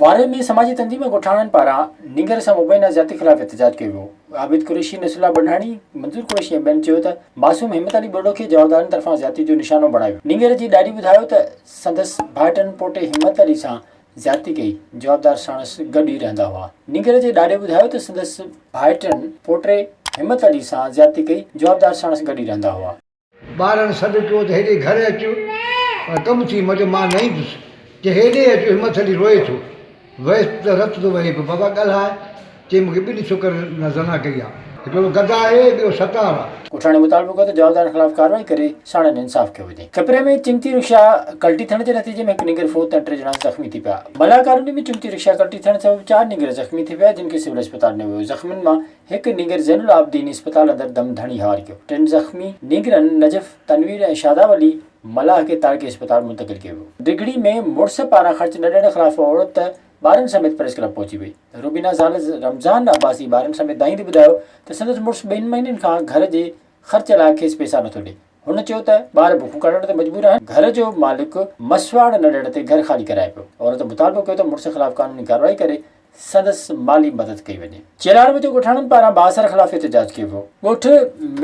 وارهه ۾ سماجي تنظيم ۽ ڳوٺاڻن پاران نينگر سان مبينا زيادتي خلاف احتجاج ڪيو ويو. عابد قريشي، نصرالله ٻنڍاڻي، منظور قريشي ۽ ٻين چيو ته معصوم همت علي ٻرڙو کي جوابدارن طرفان زيادتي جو نشانو بڻايو ويو. نينگر جي ڏاڏي ٻڌايو ته سندس ڀائٽن پوٽي همت علي سان زيادتي ڪئي، جوابدار ساڻس گڏ ئي رهندا هئا. نينگر جي ڏاڏي ٻڌايو ته سندس ڀائٽن پوٽي همت علي سان زيادتي ڪئي، جوابدار ساڻس گڏ ئي رهندا هئا. ٻارن سڏ ڪيو ته هيڏي گهر اچ پر ڪم ٿي مجو مان نه ايندس. چي هيڏي اچ همٿ علي روئي ٿو. ويس ته رت ٿو وهي پيو. بابا ڳالهاء. چي مون کي ٻن ڇوڪرن زنا ڪئي آ. هڪڙو گدا آهي ٻيو ستار آ. ڳوٺاڻي مطالبو ڪيو ته جوابدارن خلاف ڪارروائي ڪري ساڻن انصاف ڪيو وڃي. کپري ۾ چنگچي رڪشا ڪلٽي ٿيڻ جي نتيجي ۾ هڪ نينگر فوت ۽ ٽي ڄڻا زخمي ٿي پيا. ملاح ڪالوني ۾ چنگچي رڪشا ڪلٽي ٿيڻ سبب چار نينگر زخمي ٿي پيا جن کي سول اسپتال نيو ويو. زخمين مان هڪ نينگر زين العابدين اسپتال اندر دم ڌڻي هار ڪيو. ٽن زخمي نينگرن نجف، تنوير ۽ شاداب علي ملاح کي تعلقي اسپتال منتقل ڪيو ويو. ڊگهڙي ۾ مڙس پاران خرچ نه ڏيڻ خلاف عورت ٻارن سميت پريس ڪلب پهچي وئي. روبينا زال رمضان عباسي ٻارن سميت دانهيندي ٻڌايو ته سندس مڙس ٻن مهينن کان گهر جي خرچ لاء کيس پئسا نٿو ڏي. هن چيو ته ٻار بکون ڪاٽڻ تي مجبور آهن، گهر جو مالڪ مسواڙ نه ڏيڻ تي گهر خالي ڪرائي پيو. عورت مطالبو ڪيو ته مڙس خلاف قانوني ڪارروائي ڪري سندس مالي مدد ڪئي وڃي. چيلهار ۾ ڳوٺاڻن پاران بااثر خلاف احتجاج ڪيو ويو. ڳوٺ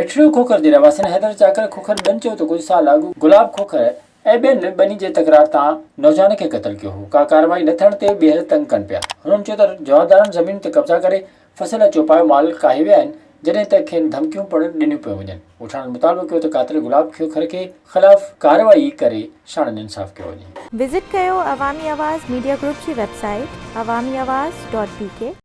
مٺڙيو کوکر جي رهواسين حيدر چاڪر کوکر ٻين چيو ته ڪجهه سال اڳ گلاب کوکر ۽ ٻين ٻني جي تڪرار تان نوجوان کي قتل ڪيو هو، ڪا ڪارروائي نه ٿيڻ تي ٻيهر تنگ ڪن پيا. هنن چيو ته جوابدارن زمين تي قبضا ڪري فصل ۽ چوپايو مال ڪاهي ويا آهن، جڏهن ته کين ڌمڪيون پڻ ڏنيون پيون وڃن. ڳوٺاڻن مطالبو ڪيو ته قاتل گلاب کوکر کي خلاف ڪارروائي ڪري ساڻن انصاف ڪيو وڃي. وزٽ ڪيو عوامي آواز ميڊيا گروپ جي website Awami Awaz dot B K.